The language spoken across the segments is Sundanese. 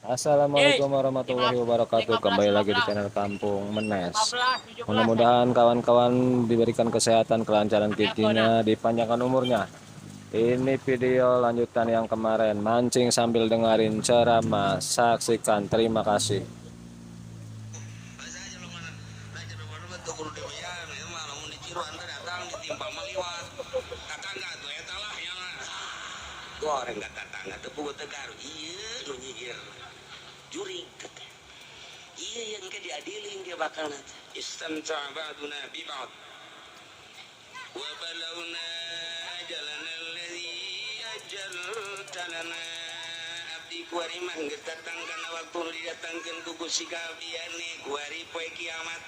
Assalamualaikum warahmatullahi wabarakatuh. Kembali lagi di channel Kampung Menes. Mudah-mudahan kawan-kawan diberikan kesehatan, kelancaran rezekinya, dipanjangkan umurnya. Ini video lanjutan yang kemarin, mancing sambil dengerin ceramah. Saksikan, terima kasih. Goreng ka tatangga teu puguh teu garu ieu nu nyihir jurig teh ieu yang ke diadili ge bakal istamta ba'duna bi ba'd wa balawna ajalana alladhi ajalta lana abdi kuari mah geus datang kana waktu nu didatangkeun ku Gusti kabiane kuari poe kiamat.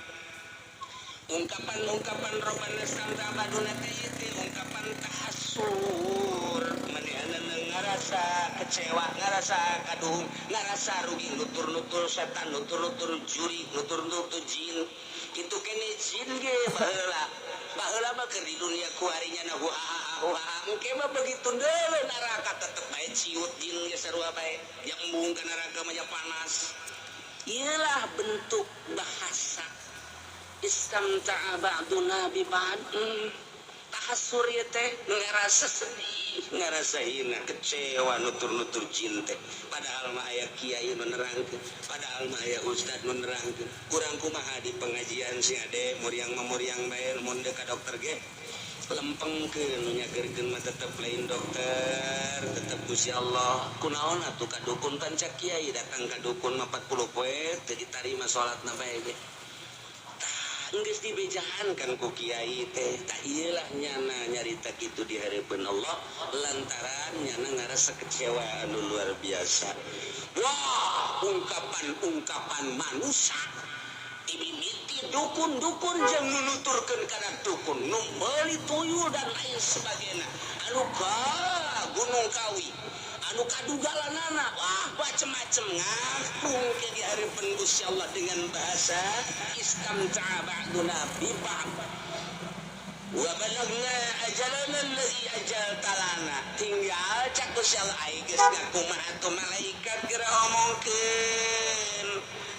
Ungkapan-ungkapan robana istamta ba'duna teh ungkapan tahassur, manehna ngarasa kecewa, ngarasa kaduhung, ngarasa rugi, nutur-nutur setan, nutur-nutur juri, nutur-nutur jin. Kitu kene jin ge baheula. Baheula mah keur di dunia kuarinya na huhaha huhaha. Engke mah begitu deuleu neraka tetep bae ciut jin ge sarua bae. Yang embung ka neraka mah panas. Iyalah bentuk bahasa istamta'a ba'duna bi ba'd. Tahassur ieu teh ngarasa sedih, ngarasa hina, kecewa, nutur-nutur jin teh. Padahal mah aya kiai nu nerangkeun, padahal mah aya ustad nu nerangkeun. Kurang kumaha di pengajian si ade muriang mah muriang bae mun deuk ka dokter ge lempengkeun nu nyageurkeun mah tetep lain dokter, tetep Gusti Allah. Kunaon atuh ka dukun panca kiai datang ka dukun mah 40 poe teu ditarima salatna bae ge. Geus dibejaan kan ku kiai teh. Tak iyalah nyana nyarita kitu di hareupeun Allah lantaran nyana ngarasa kecewa anu luar biasa. Wah, ungkapan-ungkapan manusia dimimiti dukun-dukun jeung nu nuturkeun kana dukun, nu meuli tuyul dan lain sebagainya. Anu ka Gunung Kawi, anu kadugalanana, wah macem-macem ngaku ke di hareupeun Gusti Allah dengan bahasa istamta'a ba'duna bi ba'd wa balagna ajalana allazi ajalta lana. Tinggal cak Gusti Allah ai geus ngaku mah atuh malaikat geura omongkeun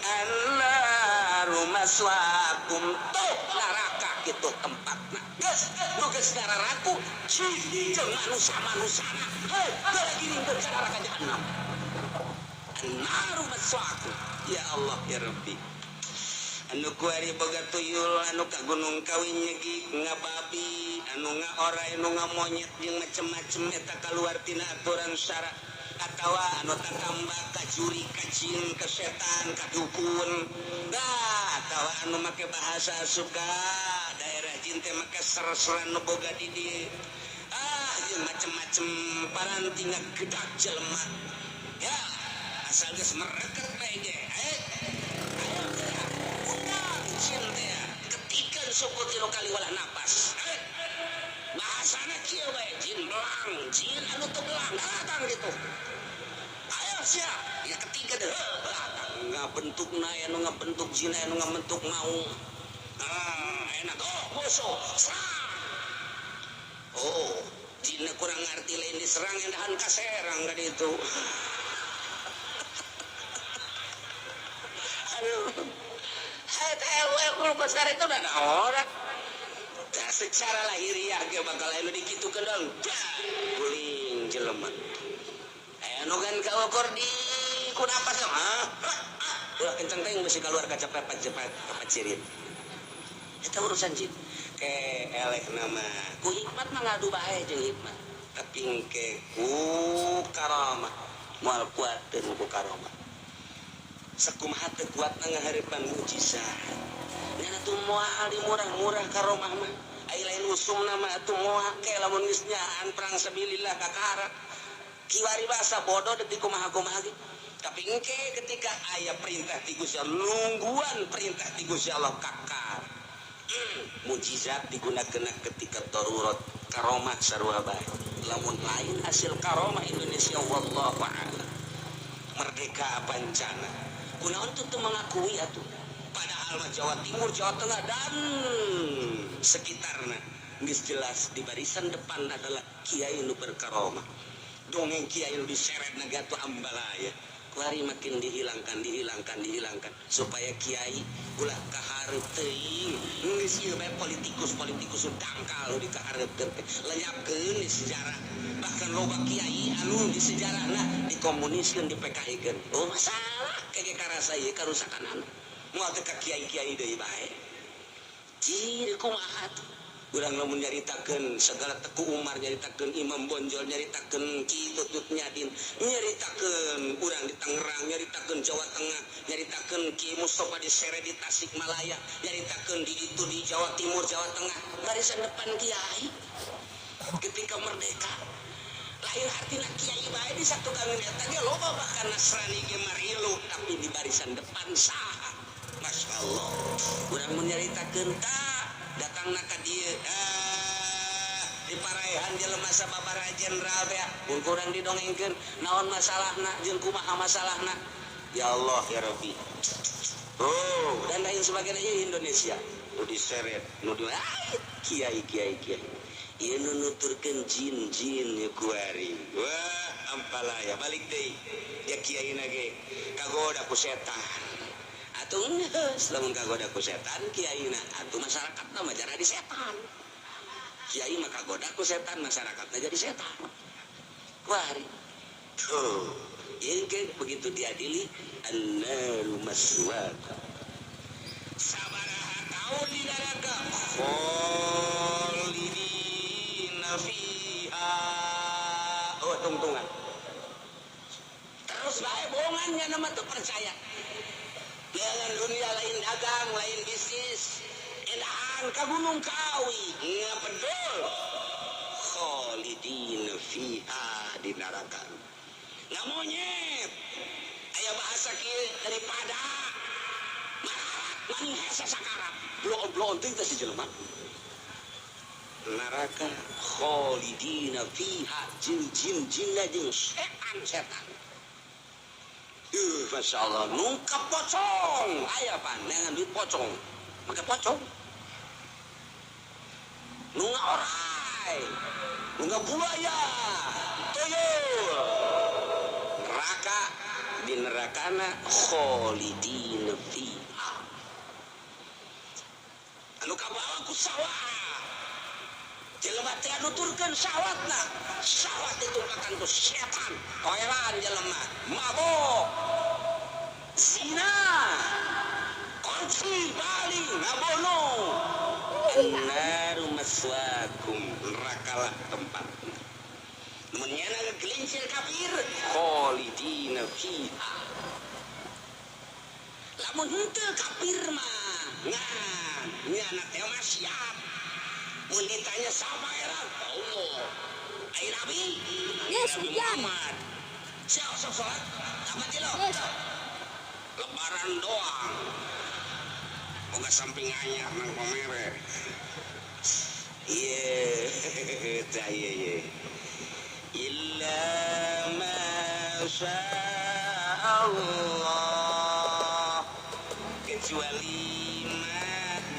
annaru maswaakum, tuh neraka kitu tempatna. Geus nu geus ngararaku jin jeung manusia-manusana heuh geura giringkeun ka neraka jahanam. Annaru maswaakum. Ya Allah ya Rabbi, anu kuari boga tuyul, anu ka Gunung Kawi nyegik ngababi, anu ngaoray, anu ngamonyet jeung macem-macem eta kaluar tina aturan syara atawa anu tatamba ka juri, ka jin, ka setan, ka dukun. Nah, atawa anu make bahasa suka daerah jin teh make ser-seran nu boga di dieu. Ah, jeung macem-macem paranti ngagedak jelema. Ya, asal geus mereket bae ge. Ayo undang jin teh ketika suku tilu kali wala napas. Bahasana kieu bae jin belang, jin anu teu belang datang gitu. Ayo siap. Ya ketiga deh datang ngabentukna aya nu ngabentuk jin, aya nu ngabentuk maung. Ah, enak oh musuh serang. Oh, jinna kurang ngarti lain diserang endahan ka serang ka ditu. Aduh. Itu udah ada orang. Nah, secara lahiriah ge bakal anu dikitukeun dong. Guling jelema. Anu kan kaukur di kunapas dong. Hah? Ulah kenceng teh mesti keluar ka cepet-cepet kapacirit. Eta urusan jin. Ke elek nama. Ku hikmat mah ngadu bae jeung hikmat. Tapi engke ku karamah moal kuateun ku karamah. Sakumaha teu kuatna ngahareupan mukjizat. Nyana tuh moal di murah-murah karomah mah. Ai lain usumna mah atuh moal ke lamun geus nyaan perang sabilillah kakara. Kiwari basa bodoh detik kumaha-kumaha ge. Tapi engke ketika aya perintah ti Gusti Allah, nungguan perintah ti Gusti Allah kakar. Mukjizat digunakeun ketika darurat karomah sarua bae. Lamun lain hasil karomah Indonesia wallahu a'lam. Merdeka pancana. Kunaon teu mengakui atuh. Padahal mah Jawa Timur, Jawa Tengah dan sekitarna geus jelas di barisan depan adalah kiai nu berkaromah. Dongeng kiai nu diseret na gatu ambalaya. Kuari makin dihilangkan, dihilangkan, dihilangkan supaya kiai ulah kahareup teuing. Geus ieu bae politikus-politikus dangkal di kahareup teh. Lenyapkeun di sejarah. Bahkan loba kiai anu di sejarahna dikomuniskeun, di PKI-keun. Oh masalah kege karasa ieu karusakan anu. Moal teh ka kiai-kiai deui bae. Cir kumaha tuh? Urang lamun nyaritakeun segala Teku Umar, nyaritakeun Imam Bonjol, nyaritakeun Ki Tutut Nyadin, nyaritakeun urang di Tangerang, nyaritakeun Jawa Tengah, nyaritakeun Ki Mustafa di Sere di Tasikmalaya, nyaritakeun di itu di Jawa Timur, Jawa Tengah, barisan depan kiai ketika merdeka. Lain artina kiai bae di satu kangen eta ge loba bahkan Nasrani ge marilu, tapi di barisan depan saha? Masya Allah. Urang mun nyaritakeun ta datang ka dieu di paraehan jelema sababaraha jenderal teh mun kurang didongengkeun naon masalahna jeung kumaha masalahna. Ya Allah ya Rabbi. Oh, dan lain sebagainya Indonesia nu diseret nu di kiai kiai kiai ieu nu nuturkeun jin-jin ieu kuari. Wah, ampalaya balik deui ya kiai na ge kagoda ku setan. Atuh geus lamun kagoda ku setan kiai na atuh masyarakatna mah jadi setan. Kiai mah kagoda ku setan, masyarakatna jadi setan. Kuari. Tuh, ieu ge begitu diadili annaru maswaq. Sabaraha taun di neraka khalidina fiha. Oh, tungtungan. Terus bae bohongannya nama tuh percaya. Dengan dunia lain dagang, lain bisnis, enahan ka Gunung Kawi, ngapedul. Khalidina fiha di neraka. Nggak monyet. Aya bahasa kieu daripada mararat maning hese sakarat. Bloon-bloon teuing teh si jelema. Neraka khalidina fiha jeung jin-jinna jeung setan-setan. Masya Allah, nungkap pocong. Aya pandangan duit pocong, make pocong. Nunga orai, nunga buaya, tuyul. Neraka di nerakana khalidina fiha. Anu kabawa ku sawah. Jelema teh nuturkeun syahwatna. Syahwat ditumpakan ku setan. Toeran jelema, mabok, zina, korupsi, maling, ngabono. Annaru maswaakum, nerakalah tempatnya. Mun nyana gelincir kafir, khalidina fiha. Lamun henteu kafir mah, ngan nyana teh mah siap. Mun ditanya sama era Allah, ai Nabi, yes, Nabi Muhammad. Siapa sok salat? Apa ti lo? Yes. Lebaran doang. Boga samping anyar nang pamere. Ieu, tah ieu ieu. Illa ma syaa Allah. Kecuali ma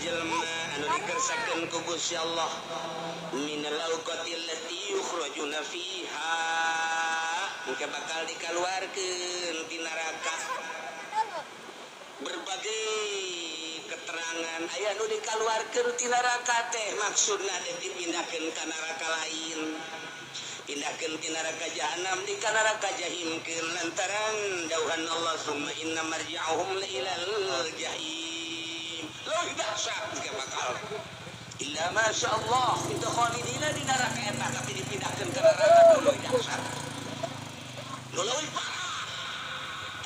jelema anu dikersakeun ku Gusti Allah minal awqati allati yukhrajuna fiha, engke bakal dikaluarkeun ti neraka. Berbagai keterangan aya nu dikaluarkeun ti neraka teh maksudna dipindahkeun ka neraka lain, pindahkeun ti neraka jahanam di ka neraka jahimkeun lantaran dauhan Allah summa inna marji'uhum la ilal jahim. Leuwih dahsyat engke bakal illa masya Allah itu khalidina di neraka eta tapi dipindahkeun ka neraka nu leuwih dahsyat, nu leuwih parah.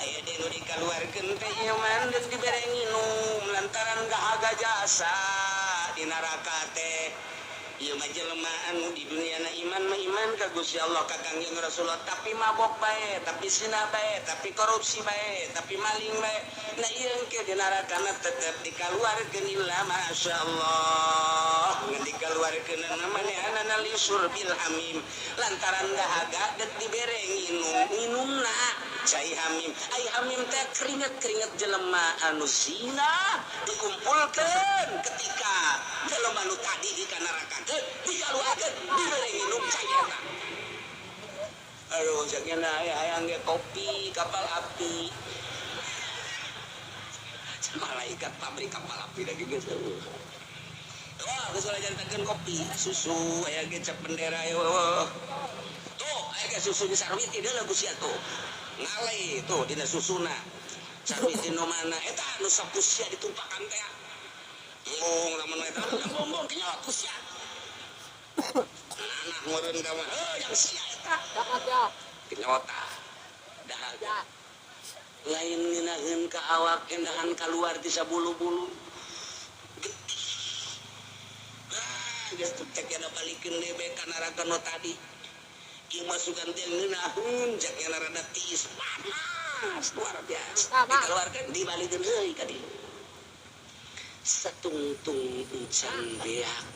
Aya deui nu dikaluarkeun teh ieu mah geus dibere nginum lantaran gahaga jasa di neraka teh. Ieu mah jelema anu di dunia na iman mah iman ka Gusti Allah ka Kangjeng Rasulullah tapi mabok bae, tapi zina bae, tapi korupsi bae, tapi maling bae. Nah ieu engke di nerakana tetep dikaluarkeun illa masyaallah. Ngan dikaluarkeun manehanana li syurbil hamim lantaran dahaga deuk dibere nginum, nginumna cai hamim. Ai hamim teh keringet-keringet jelema anu zina dikumpulkeun ketika jelema nu tadi di ka neraka dikaluarkeun dibere nginum cai eta. Aduh, ceknya hayang ge kopi kapal api. Malaikat pabrik kapal api lagi geus. Wah, geus ulah jantakeun kopi, susu aya ge cap bendera ya. Tuh, aya ge susu di Sarwiti deuleu ku sia tuh. Ngale tuh dina susuna. Sarwiti nu mana? Eta anu sok ku sia ditumpakan teh. Embung lamun eta embung kenyot ku sia. Anak meureun ka mah, heuh yang sia eta. Kenyota. Dahaga. Lain ngeunaheun ka awak endahan kaluar ti sabulu-bulu. Getih. Ah, geus cek yana balikeun deui bae ka neraka nu tadi. Ieu mah sugan teh ngeunaheun cek yana rada tiis panas luar biasa. Dikeluarkeun dibalikeun deui ka dieu. Satungtung encan beak.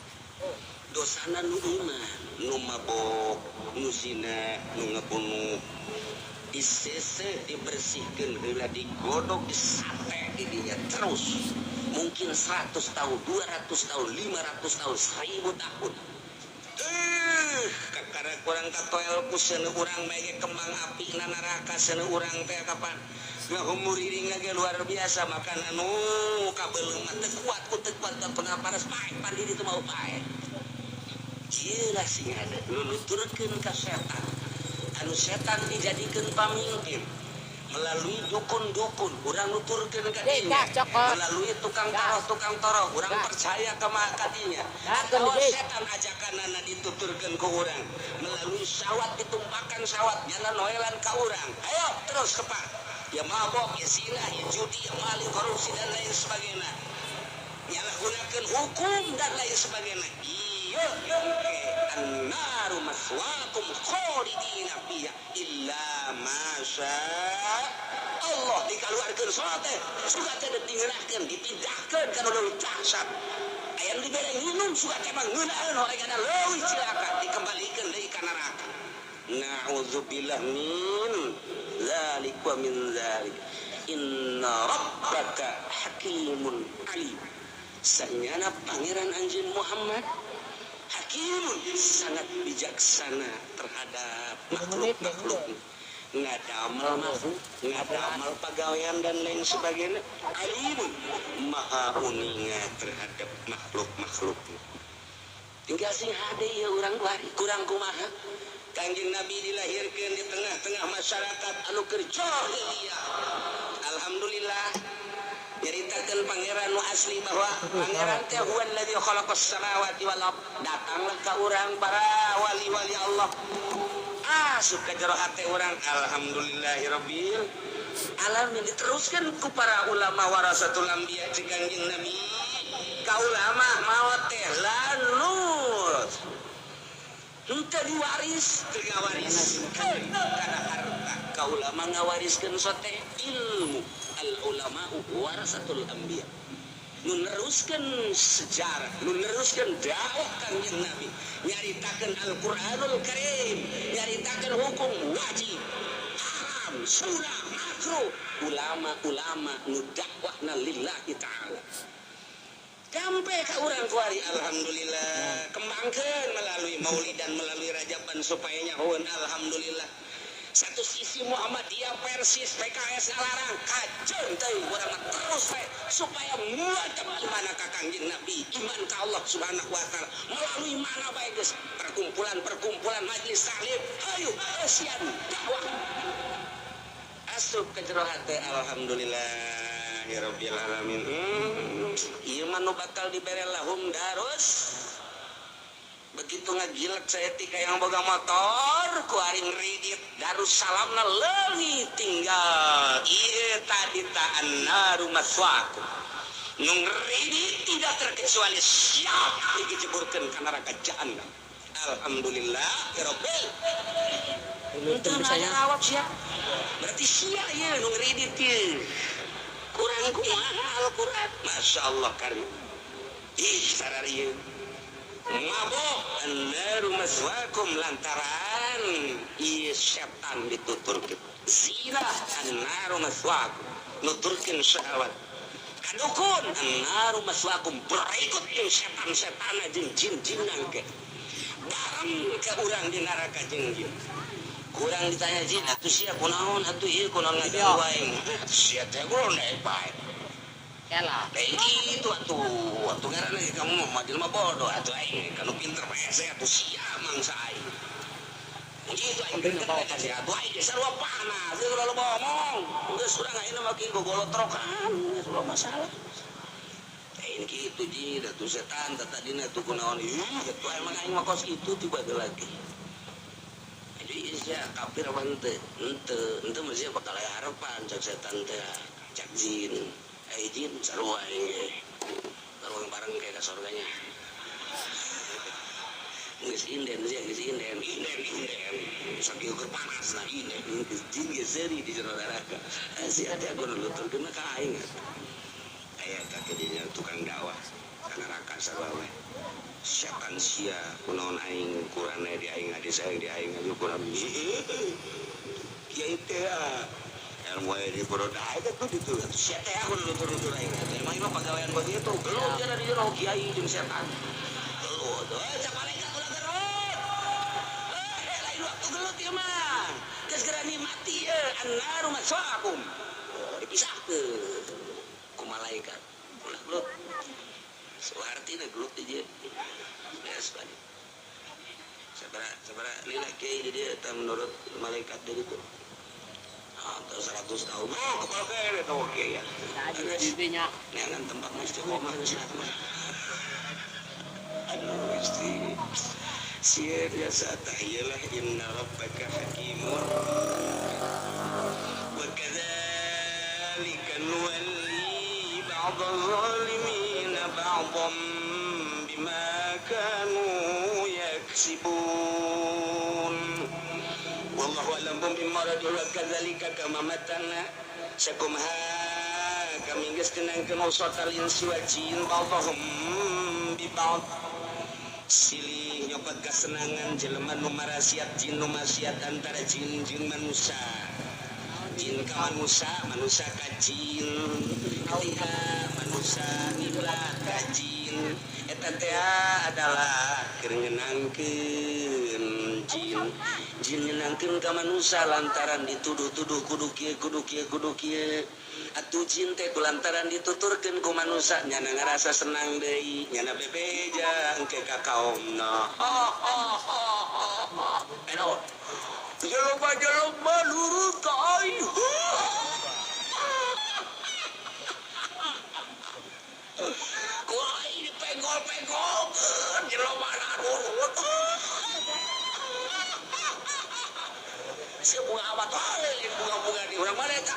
Dosana nu iman, nu mabok, nu zina, nu ngabunuh. Disese dibersihkan heula digodok disate didinya terus. Mungkin 100 tahun, 200 tahun, 500 tahun, 1000 tahun. Kakara kurang katoel ku seuneu urang bae kembang api na neraka seuneu urang teh kapan. Ngahumuriring ge luar biasa makan anu kabeuleum mah teu kuat ku teu kuat panas paeh pan diri teu mau paeh. Ieu lah sing ada nu nuturkeun ka setan. Anu setan dijadikeun pamimpin melalui dukun-dukun urang nuturkeun ka dinya, melalui tukang toroh urang percaya ka dinya. Atawa setan ajakanana dituturkeun ku urang melalui syahwat ditumpakan syahwat nyana noelan ka urang. Ayo terus kepak. Ya mabok, ya zina, ya judi, ya maling, korupsi dan lain sebagainya. Nyalahgunakeun hukum dan lain sebagainya. Iya, annaru maswaakum khalidina fiha illa masya Allah. Dikaluarkeun salat teh suka teh dingeunahkeun, dipindahkeun kana leuwih dahsyat. Aya nu dibere nginum suka teh mah ngeunaheun horeganna leuwih cilaka, dikembalikeun deui ka neraka. Na'udzubillah min dzalik wa min dzalik. Inna rabbaka hakimun alim. Sanyana pangeran anjeun Muhammad hakimun, sangat bijaksana terhadap makhluk-makhluk. Ngadamel makhluk, ngadamel pagawean dan lain sebagainya. Alimun, maha uninga terhadap makhluk-makhluk. Tinggal sing hade ya urang kuari, kurang kumaha. Kanjeng Nabi dilahirkan di tengah-tengah masyarakat anu keur jahiliyah. Alhamdulillah nyaritakeun pangeran nu asli bahwa pangeran teh huwallazi khalaqas samawati wal ard. Datanglah ka urang para wali-wali Allah. Asup ka jero hate urang alhamdulillahirabbil alamin. Diteruskan ku para ulama warasatul anbiya jeung Kanjeng Nabi. Ka ulama maot teh lanut. Henteu diwaris, teu ngawariskeun kana harta. Ka ulama ngawariskeun sote ilmu. Al ulama warasatul anbiya. Nu neruskeun sejarah, nu neruskeun dakwah Kanjeng Nabi, nyaritakeun Al-Qur'anul Karim, nyaritakeun hukum wajib, haram, sunah, makruh. Ulama-ulama nu dakwahna lillahi ta'ala. Sampai ka urang kuari alhamdulillah kembangkeun melalui maulidan, melalui rajaban supaya nyahoeun alhamdulillah. Satu sisi Muhammadiyah, Persis, PKS ngalarang kajeun teuing urang mah terus we supaya muat iman ka Kangjeng Nabi, iman ka Allah Subhanahu wa taala melalui mana bae geus perkumpulan-perkumpulan majelis taklim, ayo eusian dakwah. Asup ka jero hate alhamdulillah ya rabbil alamin. Ieu mah nu bakal dibere lahum darus. Begitu ngagilek saeutik yang boga motor ku ari ngridit Darussalamna leungit tinggal. Ieu tadi ta annaru maswaakum. Nu ngridit tidak terkecuali siap dijeburkeun ka neraka jahanam. Alhamdulillah ya rabbil. Itu jawab sia. Berarti sia ieu nu ngridit ieu. Kurang kumaha Al-Qur'an. Masya Allah karim. Ih sararieu. Mabok annaru maswaakum lantaran ieu setan dituturkeun. Zina annaru maswaakum nuturkeun syahwat. Kadukun annaru maswaakum berikut jeung setan-setana jeung jin-jinan ke. Bareng ke urang di neraka jeung jin. Kurang ditanya jin atuh sia kunaon atuh ieu kunaon ngaganggu aing. Sia teh naik bae. Kela. Lain kitu atuh. Atuh ngaranna ge kamu mah jelema bodoh atuh aing kanu pinter mah hese atuh sia mangsa aing. Kitu aing pinter ka sia atuh aing sarua panas geus loba omong. Geus urang ayeuna mah kieu gogolotrokan geus loba masalah. Lain kitu jin atuh setan tadina atuh kunaon ieu atuh emang aing mah kos kitu tiba lagi. Jadi sia kafir apa henteu? Henteu, henteu mah sia bakal aya harapan cak setan teh, cak jin. Eh jin sarua aing ge. Sarua bareng kayak ka surganya. Geus inden sia geus inden, inden inden. Sakieu keur panas na inden geus jin geus seuri di jero neraka. Sia teh kudu nuturkeun ka aing. Aya ka dinya tukang dakwah ka neraka sarua we. Setan sia kunaon aing kurane di aing hadis aing di aing aju kurang kiai teh ilmu aya di perut aing teh ditu sia teh aku nutur-nutur aing emang ieu pagawean begitu gelut jana di jero kiai jeung setan gelut cak malaikat ulah gelut lain waktu gelut ieu mah geus gerani mati ye annaru maswaakum dipisahkeun ku malaikat ulah gelut. Suhartina gelut di dia. Beres balik. Sabara lila kiai di dia eta menurut malaikat dia gitu. Atau 100 tahun. Oh, kepala kene tau kiai ya. Dinya. Neangan tempat mah istiqomah geus lah. Aduh, istri. Sieun biasa tahiyalah inna rabbaka hakimun. Wa kadzalika nuwalli ba'dhal zalimin بعضا بما كانوا يكسبون والله أعلم بما رجل وكذلك كما متنا سكمها kami geus kenangkeun usatal insi wal jin ba'dhum bi ba'd silih nyokot kasenangan jelema nu marasiat jin nu maksiat antara jin jeung manusia jin ka manusia manusia ka jin ketika manusia ngiblat ka jin eta teh adalah keur ngenangkeun jin jin ngenangkeun ka manusia lantaran dituduh-tuduh kudu kieu kudu kieu kudu kieu atuh jin teh kulantaran dituturkeun ku manusia nyana ngarasa senang deui nyana bebeja engke ka kaomna eno jelema-jelema nurut ka aing. Ku aing dipenggol-penggolkeun jelema nurut. Sia bunga amat wae bunga-bunga di urang mana eta?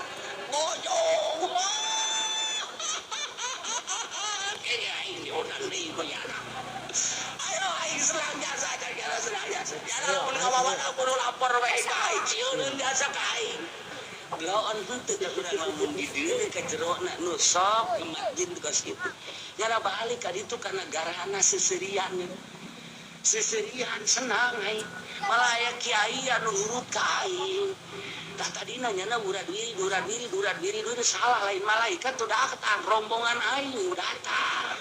Bojong. Kayaknya aing diundang deui ku anak. Ayo aing serang jasa jasa serang jasa. Jasa mun kawawan aku nu lapor we ka aing cieuneun jasa ka aing. Lawan henteu da urang lamun di dieu ka jerona nu sok gemat jin kos kitu. Nyara balik ka ditu kana garana seserian. Seserian senang aing. Malah aya kiai anu nurut ka aing. Tah tadina nyana urad wiri urad wiri urad wiri salah lain malaikat tuh datang rombongan aing datang.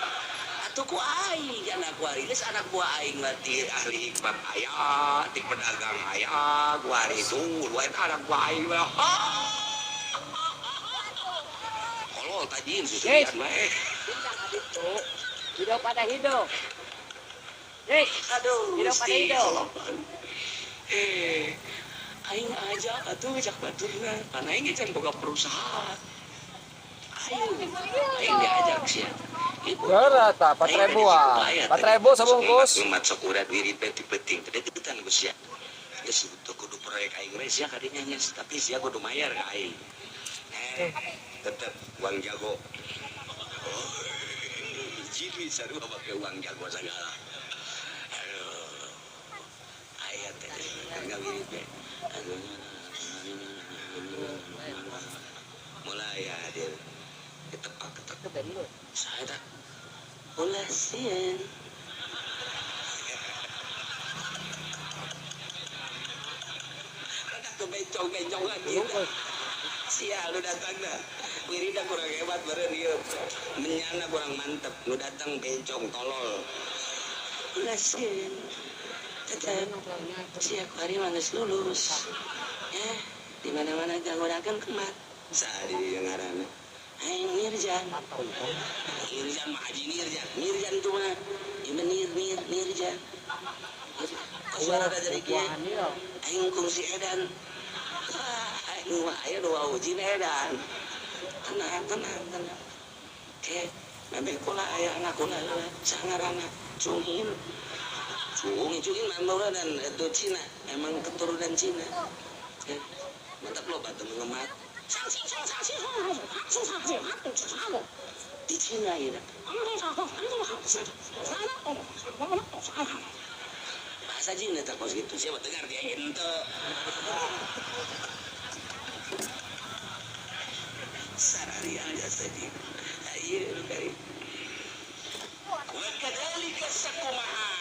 Atuh ku aing anak kuari geus anak buah aing mah ti ahli hikmat aya, ti pedagang aya, kuari itu lain anak buah aing mah. Kolol tajin susurian mah. Hidup pada hidup. Hei, aduh, hidup pada hidup. Aing aja atuh cak baturna, pan aing ge can boga perusahaan. Aing, aing diajak sia. Berapa? 4.000 ah. 4.000 sebungkus. Umat sok urat wirid teh ti penting teh deketan ku sia. Geus teu kudu proyek aing we sia kadinya nya, tapi sia kudu mayar ka aing. Tetep uang jago. Oh, jadi sarua pake uang jago segala. Aduh. Aya teh ngawirid teh. Mulai hadir. Ketepak ketepak. Saya tak ulasin. Rada kebencong-bencongan gitu. Sia lu datang dah. Wirida kurang hebat beureun ieu. Menyana kurang mantep. Lu datang bencong tolol. Ulasin. Tetep sia kuari mah geus lulus. Ya, di mana-mana gagodakeun kemat. Sari yang ngaranna. Aing Nirjan. Nirjan mah Haji Nirjan. Nirjan tuh mah ieu mah nir nir Nirjan. Suara jadi kieu. Aing kungsi edan. Aing mah aya nu wawujin edan. Tenang, tenang, tenang. Oke, memeh kula aya ngakuna heula sangarana Cungin. Cungin, Cungin mah dan itu Cina, emang keturunan Cina. Ya, mantap loba teu ngemat. Di Cina ya. Bahasa Cina tak kos gitu, siapa dengar dia ente. Sarari aja saja. Ayo kari. Wa kadzalika sakumaha.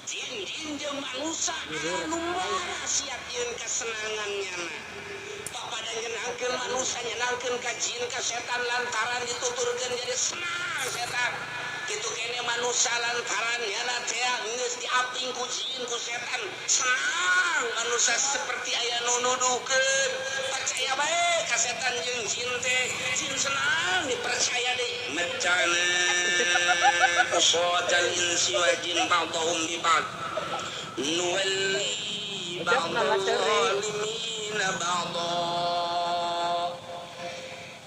Jin-jin jeung manusia anu siap yeun kesenangan nyana. Papada nyenangkeun manusia nyenangkeun ka jin ka setan lantaran dituturkeun jadi senang setan. Kitu kene manusia lantaran nyana teh geus diaping ku jin ku setan. Senang manusia seperti aya nu nuduhkeun. Percaya bae ka setan jeung jin teh. Jin senang dipercaya deui. Macana usodal insi wa jin ba'dhum bi ba'd. Nuwalli ba'dhal zalimina ba'dha.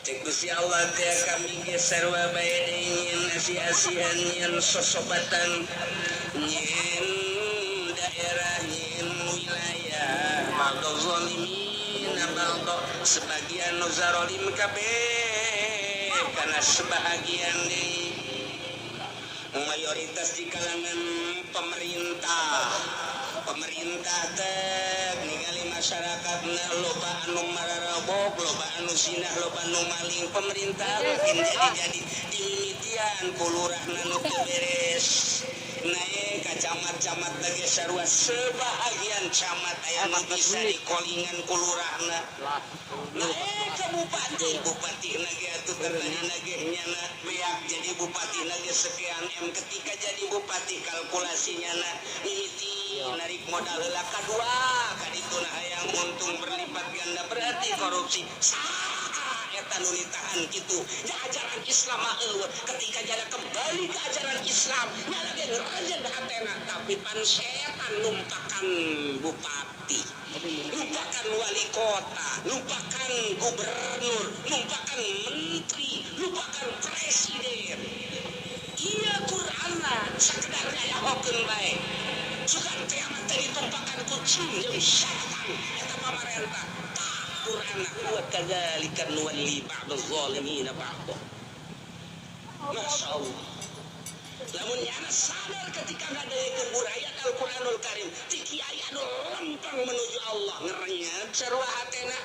Cek Gusti Allah teh kami ge sarua bae deui nyeun asi-asihan nyeun sosobatan nyeun daerah nyeun wilayah ba'dhal zalimina ba'dha. Sebagian nu zalim kabeh kana sebahagian deui. Mayoritas di kalangan pemerintah. Pemerintah teh ningali masyarakatna loba anu mararabok, loba anu zinah, loba anu maling. Pemerintah makin jadi-jadi dimimitian ku lurahna nu teu beres. Naik ka camat-camat lagi sarua sebahagian camat aya nu bisa dikolingan ku lurahna. Naik ka bupati, bupati ge atuh tadina ge nyana beak jadi bupati ge sekian M. Ketika jadi bupati kalkulasinya na mimiti narik modal heula kadua kadituna hayang untung berlipat ganda berarti korupsi. Saha eta nu ditahan kitu? Ya ajaran Islam mah eueuh. Ketika jada kembali ke ajaran Islam nyala ge ngerajen hatena tapi pan setan numpakan bupati, numpakan wali kota, numpakan gubernur, numpakan menteri, numpakan presiden. Iya Qur'anna sakedar ngayahokeun bae. Sugan teh amat teh ditumpakan ku jin jeung syaitan eta pamarentah. Tah Qur'anna wa kadzalika nuwalli ba'dadh zalimina ba'dha. Masya Allah. Lamun nyana sadar ketika ngadengekeun uraian Al-Qur'anul Karim, ti kiai anu lempeng menuju Allah ngerenyet sarua hatena.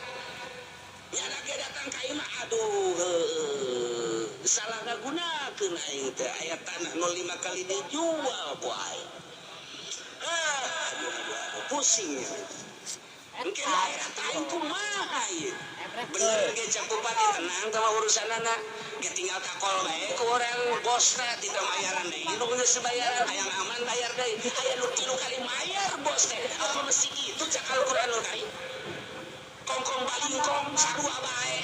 Nyana ge datang ka imah aduh heueuh salah ngagunakeun aing teh aya tanah nu 5 kali dijual ku aing. Ah, aduh aduh aduh pusing. Engke daerah aing kumaha ieu? Bener ge cak bupati tenang tah urusanana. Ge tinggal kakol bae ku urang bosna tidak bayaran deui. Nu geus bayaran hayang aman bayar deui. Aya nu 3 kali mayar bos teh. Apa mesti kitu cak Al-Qur'anul Karim? Kongkong balingkong sarua bae.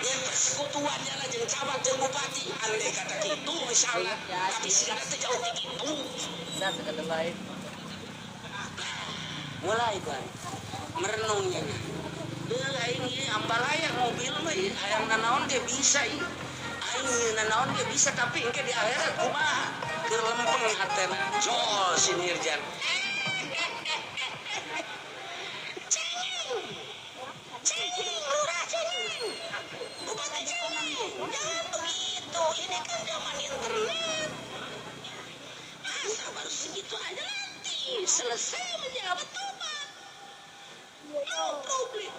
Nyen persekutuan nyala jeung camat jeung bupati andai kata kitu misalna, tapi sigana teh jauh ti kitu. Mulai bae merenungnya. Deuh aing ieu ambalaya mobil mah ieu hayang nanaon ge bisa ieu. Aing nanaon ge bisa tapi engke di akhirat kumaha? Keur lempeng hatena. Jol si Nirjan. Cing. Cing, lurah cing. Bupati cing. Jangan begitu, ini kan zaman internet. Masa baru segitu aja nanti selesai menjabat tobat. No problem.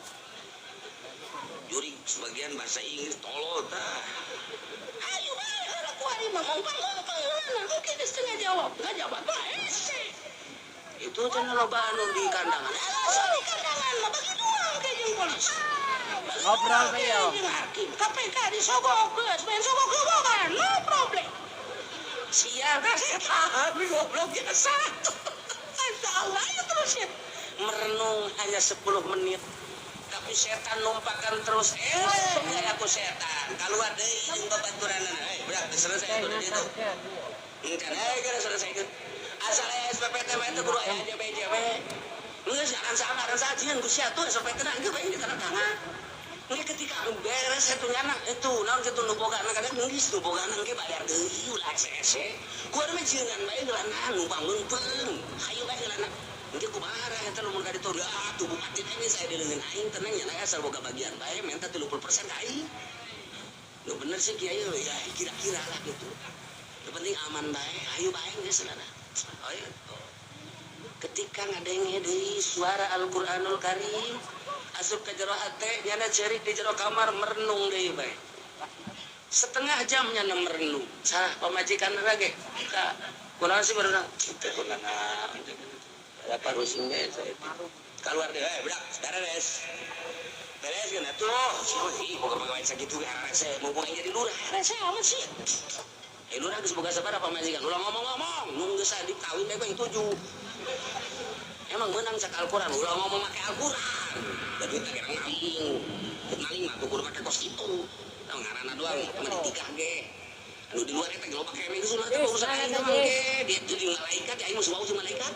Juri sebagian bahasa Inggris tolol tah. Ayo bae heula ku ari mah ngompang-ngompang heula. Oke geus teu ngajawab, ngajawab bae hese. Itu cenah loba anu di kandangan. Alah di kandangan mah bagi dua ke jeung polisi. Ngobrol bae yo. Jeung hakim KPK disogok geus, main sogok-sogokan, no problem. Sia ka setan goblok biasa. Allah ayo terus ya. Merenung hanya 10 menit. Tapi setan numpakan terus. Aku setan. Keluar deui jeung babaturanna. Berat selesai itu di situ. Encan geus selesai itu. Asal SPPT mah teu kudu aya JBJB. Geus aran sajian ku sia tuh SPPT na geus bae ditanda tangan. Ini ketika beres itu nyana itu naon kitu nu boga kadang geus nu boga engke bayar deui ulah hese. Ku mah jieunan bae geulana nu bangun-peung. Hayu bae geulana. Engke kumaha eta lamun ka ditu atuh bupati teh saya dileungeun aing tenang nya asal boga bagian bae minta 30% ka aing. Nu bener sih kiai ya kira-kira lah gitu. Yang penting aman bae, hayu bae geus geulana. Ayo. Ketika ngadenge deui suara Al-Qur'anul Karim asup ke jero hate nyana ceurik di jero kamar merenung deui bae. Setengah jam nyana merenung. Sah pamajikan lagi. Ka kunaon sih baru teh kunaon. Apa rusingnya saya keluar deh, budak, beres. Beres kan atuh. Ih, boga pegawai sakitu ge rese, mumpung aing jadi lurah, rese amat sih. Lurah geus boga sabaraha pamajikan? Ulah ngomong-ngomong, nu geus dikawin bae yang 7. Emang menang cak Al-Qur'an, ulah ngomong make Al-Qur'an. Da duit teh maling. Maling mah kudu make kos kitu. Tah ngaranna doang mah ditikah ge. Anu di luar eta loba kene geus ulah teh urusan aing mah ge. Dia jadi malaikat, aing mah wau malaikat.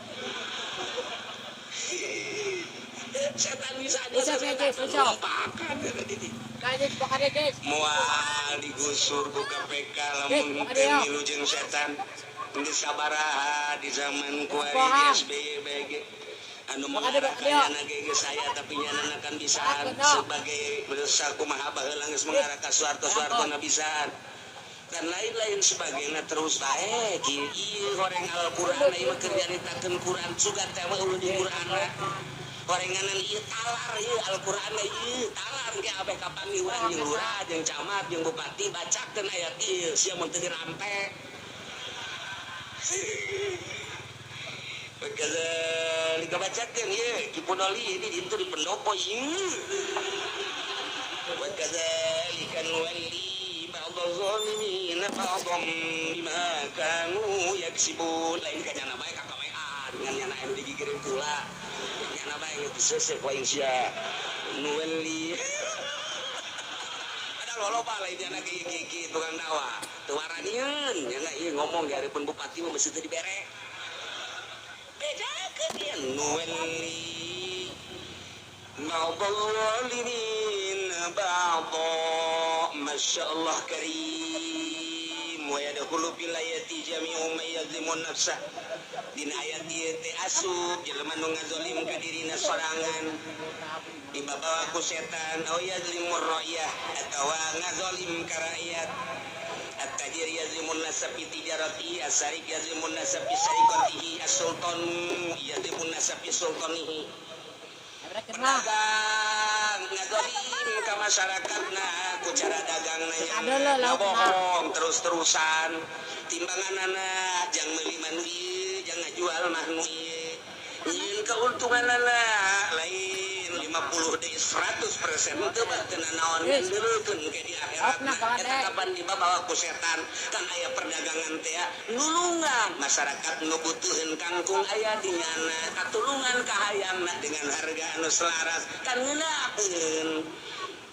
Setan bisa aja setan pakan moal digusur ku KPK lamun teu milu jeung setan geus sabaraha di zaman kuari di SBY BG anu mengarahkan nyana ge saya tapi nyana kan bisa sebagai besar kumaha baheula geus mengarah ka Soeharto-Soeharto na bisa dan lain-lain sebagainya terus bae ieu goreng Al-Qur'an ieu mah keur nyaritakeun Qur'an sugan teh mah ulun di Qur'anna gorenganan ieu talar ieu Al-Qur'an ieu talar ge abeh kapan di urang jeung lurah jeung camat jeung bupati bacakeun ayat ieu sia mun teu dirampe. Kadzalika bacakeun ieu Ki Punoli ini dintu di pendopo ieu. Wa kadzalika nuwalli ba'dha-zalimin ba'dham bima kanu yaksibun. Lain ka nyana bae ka kawean ngan nyana anu digigireun kula. Nyana bae geus seseh ku aing sia. Nuwalli. Padahal loba lain nyana gigi tukang dakwah. Teu waranieun nyana ieu ngomong ge hareupeun bupati mah beusi teu dibere. Bedakeun ieu nuwalli ba'dha-zalimin ba'dha. Masya Allah karim wa yadkhulu fil ayati jami'u man yazlimun nafsah. Dina ayat ieu teh asup jelema nu ngazolim ka dirina sorangan dibabawa ku setan au yazlimur ra'yah atawa ngazolim ka rakyat. At-tajir yazlimun nasa fi tijaratihi, as-sarik yazlimun nasa fi sariqatihi, as-sultan yazlimun nasa fi sultanihi. Pedagang ngazolim ka masyarakatna ku cara dagangna ngabohong terus-terusan timbanganana jang meuli mah nu ieu jang ngajual mah nu ieu nyieun keuntunganana lain 50 deui 100% teu mah teu nanaon ngandelkeun ke di akhirat eta kapan dibawa ku setan kan aya perdagangan teh nulungan masyarakat nu butuheun kangkung aya di nyana katulungan kahayangna dengan harga anu selaras kan ngeunaheun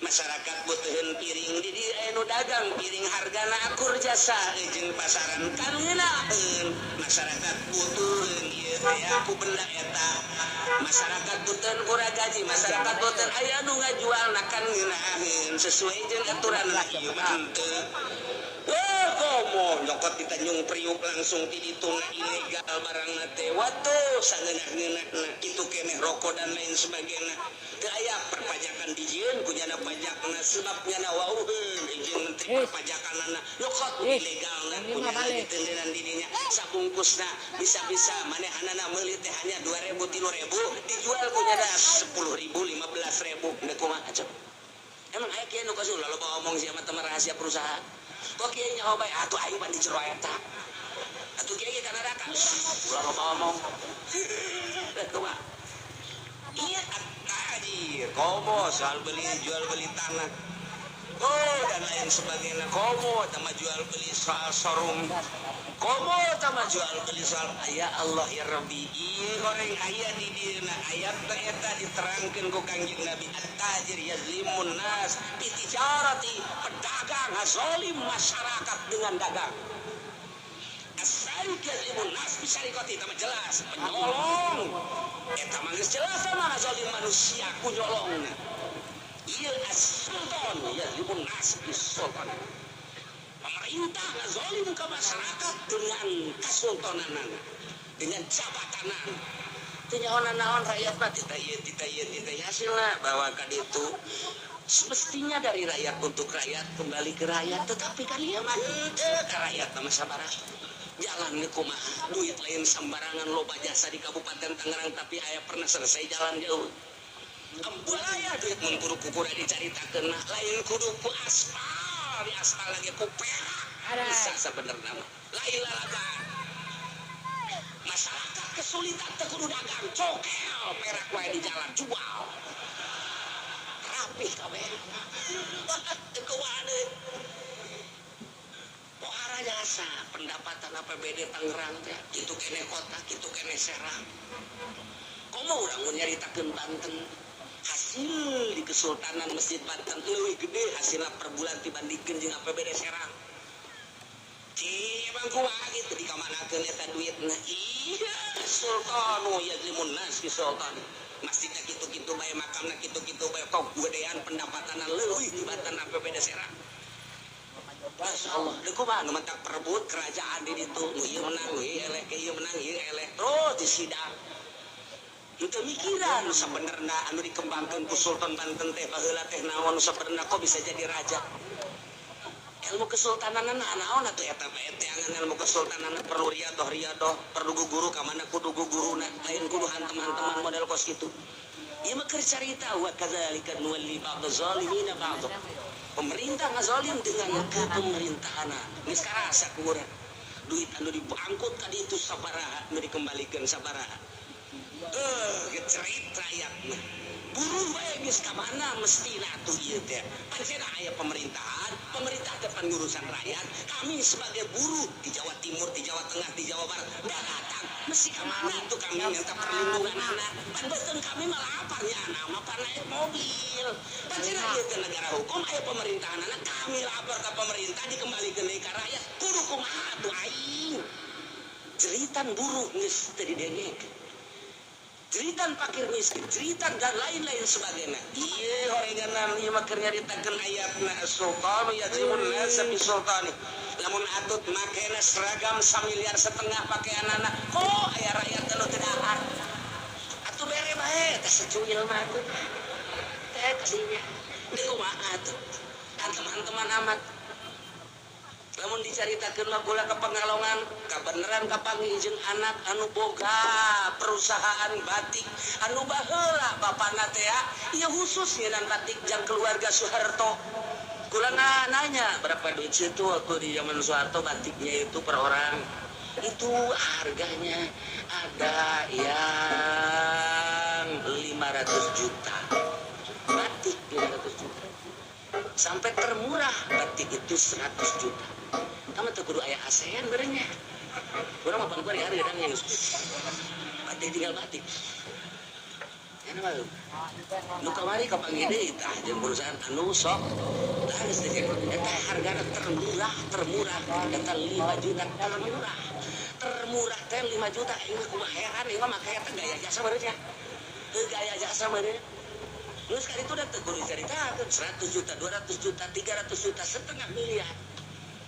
masyarakat butuheun piring di dieu aya nu dagang piring hargana akur jasa jeung pasaran kan ngeunaheun masyarakat butuheun ieu teh ku benda eta masyarakat butuheun kurang gaji masyarakat butuheun aya nu ngajualna kan ngeunaheun sesuai jeung aturan lah ieu mah henteu. Wah, komo nyokot di Tanjung Priuk langsung ti ditu ilegal barangna teh watuh sangeunah-ngeunahna kitu keneh rokok dan lain sebagainya teu aya perpajakan dijieun ku nyana pajakna sebab nyana wauheun jeung menteri perpajakanana nyokot ilegalna ku nyana ditendenan di dinya sabungkusna bisa-bisa manehanana meuli teh hanya 2000 3000 dijual ku nyana 10.000 15.000 deuk kumaha coba. Emang aya kieu nu kasul loba omong sia mah teh rahasia perusahaan. Kok kiai nyaho bae atuh aing pan di jero eta. Atuh kiai ka neraka. Ulah loba omong. Kumaha? Iya tajir, komo soal beli jual beli tanah. Oh dan lain sebagainya komo tama jual beli soal sorung komo tama jual beli soal ya Allah ya Rabbi ieu goreng aya di dieuna ayat teh eta diterangkeun ku Kangjeng Nabi at-tajir yazlimun nas bi tijarati pedagang ngazolim masyarakat dengan dagang as-sariq yazlimun nas bi sariqati eta mah jelas penyolong eta mah geus jelas mah ngazolim manusia ku nyolongna. Ieu as-sultan yazlimun nas bis-sultan. Pemerintah ngazolim ke masyarakat dengan kesultananan, dengan jabatanan. Teu nyahonan naon rakyat mah tita ieu tita ieu tita ieu hasilna bahwa ka ditu semestinya dari rakyat untuk rakyat kembali ke rakyat, tetapi kan ieu mah henteu ka rakyat mah sabaraha. Jalan ge kumaha, duit lain sembarangan loba jasa di Kabupaten Tangerang tapi aya pernah selesai jalan jauh. Ambuaya duit mun kudu kukura dicaritakeun mah lain kudu ku aspal di aspal lagi ku perak bisa sabenerna mah lain lalaban masyarakat kesulitan teu kudu dagang cokel perak wae di jalan jual rapih kabeh teu kumaha deui pohara jasa pendapatan APBD Tangerang teh kitu keneh kota kitu keneh Serang komo urang mun nyaritakeun Banten hasil di Kesultanan Masjid Banten leuwih gede hasilna per bulan dibandingkeun jeung APBD Serang. Cih, emang kumaha kitu dikamanakeun eta duitna? Iya, sultanu yazlimun nas bi sultan. Masjidna kitu-kitu bae, makamna kitu-kitu bae, kok gedean pendapatanna leuwih tibatan APBD Serang. Masya Allah, deui kumaha nu mentak perebut kerajaan di ditu, nu ieu menang, nu ieu eleh, ieu menang, ieu eleh, terus disidang. Itu mikiran sebenarnya anu dikembangkan ku Sultan Banten teh baheula teh naon sebenarnya kok bisa jadi raja. Ilmu kesultanan naon atuh eta bae teangan ilmu kesultanan perlu riadoh riadoh, perlu guru ka mana kudu guguruna, lain kudu hantem-hanteman model kos kitu. Ieu mah keur carita wa kadzalika nuwalli ba'd zalimina ba'd. Pemerintah ngazalim dengan kepemerintahanan. Geus karasa ku urang. Duit anu diangkut ka ditu sabaraha, nu dikembalikeun sabaraha. Cerit rakyatna buruh wae geus ka mana mestina atuh ieu teh pancen aya pemerintahan, pemerintah teh pangurusan rakyat. Kami sebagai buruh di Jawa Timur, di Jawa Tengah, di Jawa Barat datang mesti ka mana atuh kami minta perlindungan anak. Pan beuteung kami mah lapar nya anak mah pan naik mobil. Pancen ieu teh negara hukum aya pemerintahan anak kami lapor ka pemerintah dikembalikeun deui ka rakyat. Kudu kumaha atuh aing. Jeritan buruh geus teu didengekeun. Jeritan fakir miskin, jeritan dan lain-lain sebagainya. Iya, horenganan ieu mah keur nyaritakeun ayatna sultan yazlimun nasa bi sultani. Lamun atut makena seragam 1,5 miliar pakaianana, kok aya rakyat anu teu dahar. Atuh bere bae teh secuil mah atuh. Teh kasinya. Deui kumaha atuh. Teman-teman amat. Lamun dicaritakeun mah gula ke Pangalongan, kabeneran kapanggih jeung anak anu boga perusahaan batik anu baheula bapana teh ieu khusus nyeunaan batik jang keluarga Soeharto. Kula nanya berapa duit situ waktu di zaman Soeharto batiknya itu per orang. Itu harganya ada yang 500 juta. Batik 500 juta. Sampai termurah batik itu 100 juta. Kamu tuh kudu aya ASEAN berenya. Urang mah pan hari hari yang batik tinggal batik. Enak mah. Nu kamari kapanggih deui tah jeung perusahaan anu sok tah geus teh eta hargana termurah, termurah eta 5 juta termurah. Termurah teh 5 juta aing mah kumaha heran ieu mah make eta gaya jasa meureun nya. Heuh gaya jasa meureun. Terus kali itu udah kudu dicaritakeun 100 juta, 200 juta, 300 juta, setengah miliar.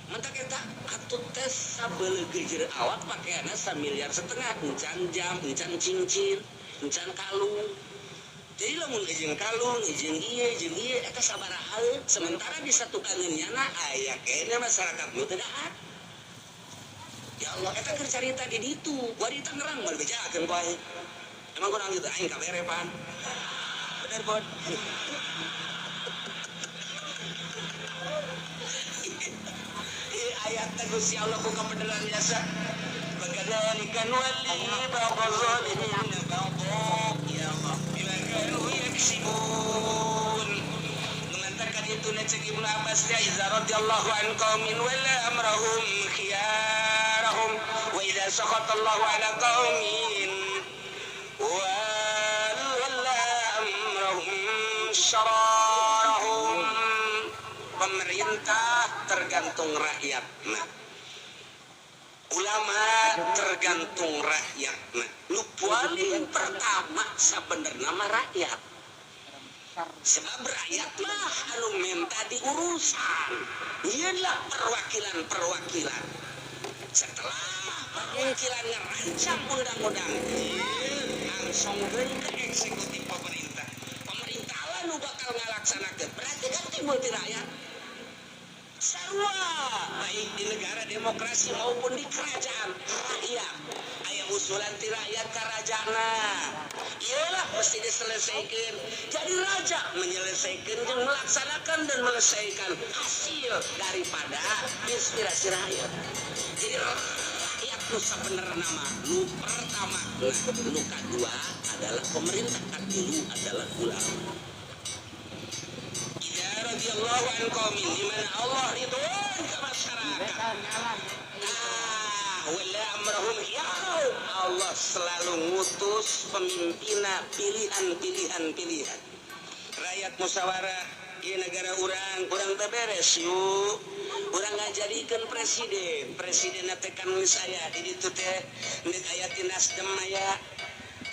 Mentak eta atuh teh sabeleugeuh awak pakaianna 1,5 miliar, encan jam, encan cincin, encan kalung. Jadi lamun izin kalung, izin ieu eta sabaraha sementara di satu kangennyana aya keneh masyarakat nu teu dahar. Ya Allah, eta keur carita di ditu, gua di Tangerang moal bejakeun ku aing. Emang kurang gitu aing kabere pan. Bener bon. Ayat Gusti Allah ku kabeneran jasa. Bakadzalika nuwalli ba'dha zalimina ba'dha. Ya Allah, bima kanu yaksibun. Nu mantak Itu cek Ibnu Abbas ya iza radhiyallahu an qaumin wala amrahum khiyarahum wa idza sakhatallahu ala qaumin wala amrahum syararahum. Pemerintah tergantung rakyat. Nah, ulama tergantung rakyat. Nah, nu paling pertama sebenarnya mah rakyat. Sebab rakyat mah anu minta diurusan. Iyalah perwakilan-perwakilan. Setelah perwakilan ngerancang undang-undang, langsung ke eksekutif pemerintah. Pemerintah lah nu bakal ngalaksanakeun. Berarti kan timbul di rakyat. Sarua baik di negara demokrasi maupun di kerajaan rakyat. Aya usulan ti rakyat ka rajana. Iyalah mesti diselesaikan. Jadi raja menyelesaikan dan melaksanakan dan menyelesaikan hasil daripada inspirasi rakyat. Jadi rakyat nu sabenerna mah nu pertama, nu kadua adalah pemerintah, katilu adalah ulama. Idza radhiyallahu an qaumin, di mana Allah ridwan ke masyarakat. Wala amrahum khiyarahum. Allah selalu ngutus pemimpinna pilihan-pilihan-pilihan. Rakyat musyawarah di negara urang, urang teu beres yuk. Urang ngajadikeun presiden, presiden teh kan geus aya di ditu teh deuk aya ti Nasdem aya,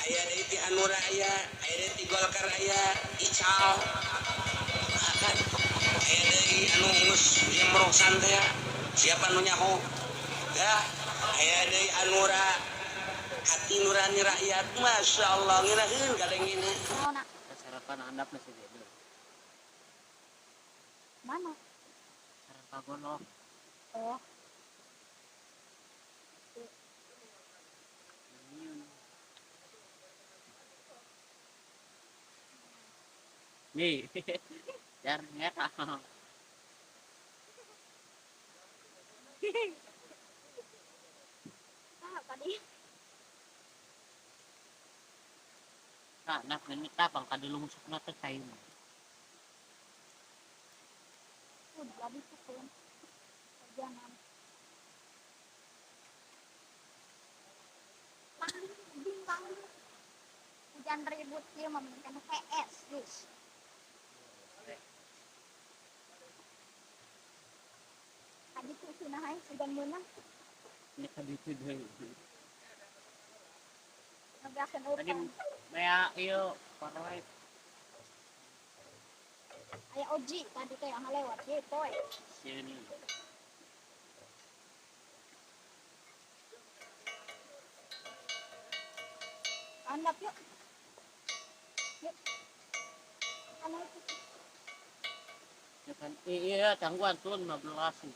aya deui ti Hanura aya, aya deui ti Golkar aya, Ical. Kan aya deui anu geus jemrosan teh siapa nu nyaho? Ya, aya deui anura hati nurani rakyat, masya Allah ngiraheun kadang ini. Sarapan handap nasi tidur. Mana? Sarapan pagono. Oh. Nih, jar merah. Tadi. Nah, nak minta pang kadulungsuk na teh kayu. Udah dipukul. Jangan. Bintang. Hujan ribut dia memenangkan PS, guys. Tadi tuh sinahai sudah menang. Ini tadi itu deh. Tadi maya iyo parwai. Aya oji tadi teh yang lewat ye poe. Sini. Andap yuk. Yuk. Anu itu. Ya kan iya tangguhan tuh 15.